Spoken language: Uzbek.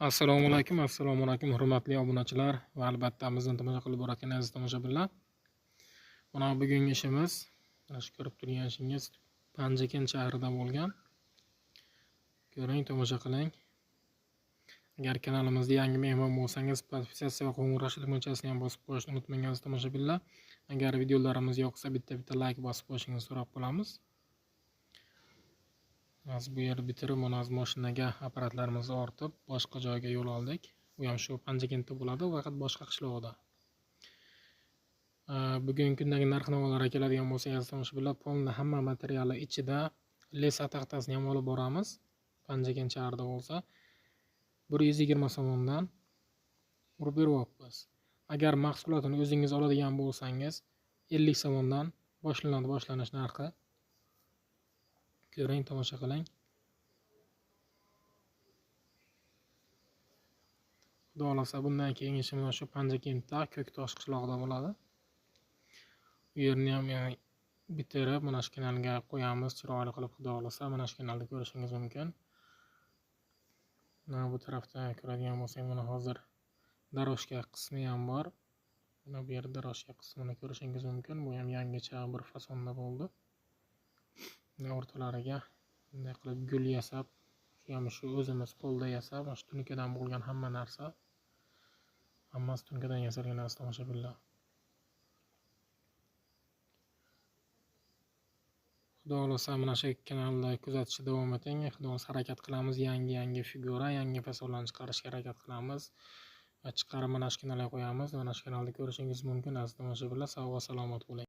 Assalomu alaykum, assalomu alaykum, hurmatli obunachilar va albatta bizni tomosha qilib borayotgan aziz tomoshabinlar. Mana bugungi ishimiz, mana shu ko'rib turgan ishingiz Panjakent shahrida bo'lgan. Ko'ring, tomosha qiling. Agar kanalimizda yangi mehmon bo'lsangiz, podpisatsiya va qo'ng'iroq tugmachasini ham bosib qo'yishni unutmang, aziz tomoshabinlar. Agar videolarimiz yoqsa, bitta-bitta like bosib qo'yishingizni so'rab qolamiz. Hozir bu yerni bitirib, mana hozir mashinaga apparatlarimizni ortib, boshqa joyga yo'l oldik. U ham shu Panjakentda bo'ladi, faqat boshqa qishloqda. Bugungi kundagi narx-navolarga keladigan bo'lsak, aziz tomoshabinlar, polni hamma materiali ichida lesa taxtasini ham olib boramiz. Panjakent shahrida bo'lsa 120 so'mdan urib beryapmiz. Agar mahsulotini o'zingiz oladigan bo'lsangiz, 50 so'mdan boshlanadi boshlanish narxi. Ko'ring, tomosha qiling. Xudo xohlasa bundan keyingi ishimiz shu Panjakentda Ko'ktosh qishlog'ida bo'ladi. U yerni ham bitirib, mana shu kanalga qo'yamiz, chiroyli qilib, xudo xohlasa mana shu kanalda ko'rishingiz mumkin. Mana bu tarafda ko'radigan bo'lsangiz, mana hozir daroshka qismi ham bor. Mana bu yerda daroshka qismini ko'rishingiz mumkin. Bu ham yangicha bir fasonda bo'ldi. Mana o'rtalariga bunday qilib gul yasab, shu ham shu o'zimiz qo'lda yasab, mana shu tunkadan bo'lgan hamma narsa, hammasi tunkadan yasalgan, aziz tomoshabinlar. Xudo xohlasa mana shu kanalda kuzatishda davom eting. Xudo xohlasa harakat qilamiz, yangi-yangi figura, yangi fasonlarni chiqarishga harakat qilamiz va chiqarib mana shu kanalga qo'yamiz. Mana shu kanalda ko'rishingiz mumkin, aziz tomoshabinlar. Sog' va salomat bo'ling.